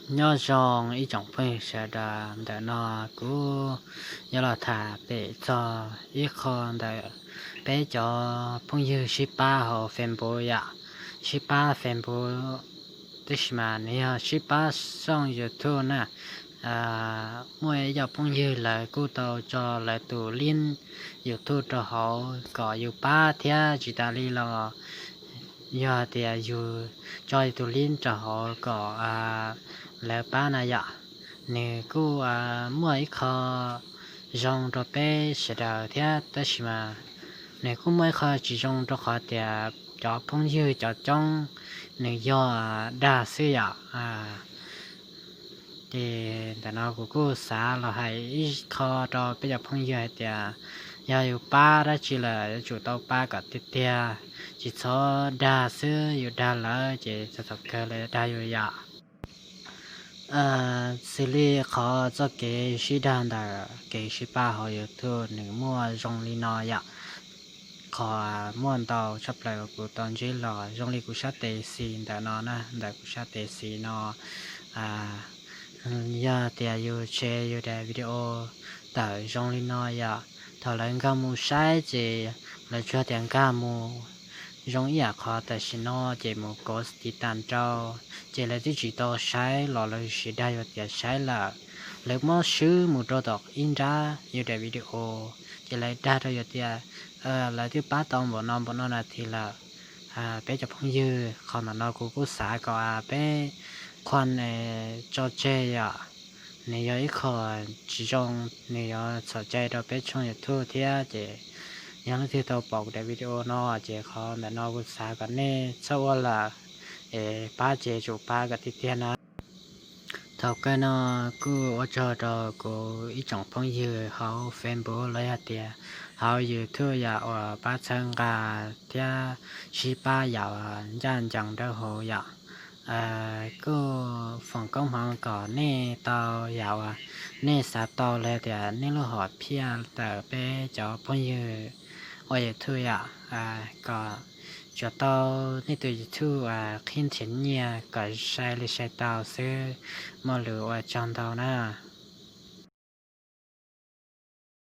Nyob zoo ib tsoom phooj ywg sawv daws, ntawm no kuv yuav los tham pem txog ib qho ntawm peb cov phooj ywg sib pab hauv Facebook yom, sib pab Facebook, tab sis mas nws yog sib pab xoj YouTube na. Muaj ib co phooj ywg lawv kuj tau tso lawv tus link YouTube rau hauv kom yus pab thiab, tsis tas li los yog tias yus tso yus tus link rau hauv kom lawv pab na yom. Nws kuj muaj ib qho zoo rau peb sawv daws thiab, tab sis mas nws kuj muaj ib qho tsis zoo rau qhov tias cov phooj ywg cov coob nws yog dag xwb yom. Ces ntawm no kuv kuj xav los hais ib qho rau peb cov phooj ywg hais tias yog yus pab dab tsi lawm yuav tsum tau pab kom tiag tiag, tsis txhob dag xwb, yus dag lawm ces txog thaum kawg lawv dag yus yom. Xws li qhov txoj kev sib dag ntawm kev sib pab hauv YouTube nws muaj zoo li no yom. Qhov muaj ntau tshaj plaws kuv tau ntsib los zoo li kuv sab tes xis ntawm no na, ntawm kuv sab tes xis no, yog tias yus share yus daim video tawm zoo li no yom, thaum lawv nkag mus saib ces lawv tsuas tias nkag mus zoo ib yam qhov tam sim no ces mus kov tiv tas rau, ces lawv twb tsis tau saib los lawv sim dag yus tias saib lawm. Lawv muab swb mus rau tom ib nrab yus daim video, ces lawv dag rau yus tias lawv twb pab tau npaum no npaum no nas this lawm. Peb cov phooj ywg, qhov ntawm no kuv kuj xav kom peb qhuas tso tseg yom. Nws yog ib qho tsis zoo, nws yuav txhaum cai rau peb tshooj YouTube thiab. Ces yog leej twg tau pom kuv daim video no ces qhov ntawm no kuv xav kom nej txhob ua lawm, es pab ces tsum pab kom tiag tiag na. Thaum kawg no kuj ua tsaug rau kuv ib tsoom phooj ywg hauv Facebook los yog tias hauv YouTube yom uas pab txhawb nqa thiab sib pab yam ncaj ncees dawb huv yom. Kuj foom koob hmoov kom nej tau yam uas nej xav tau los yog tias nej lub hom phiaj ntawm peb cov phooj ywg ua YouTube yom, kom tsuas tau nej tus YouTube uas qhib nrhiav nyiaj kom sai li sai tau xwb. Muaj lus ua tsaug ntau na.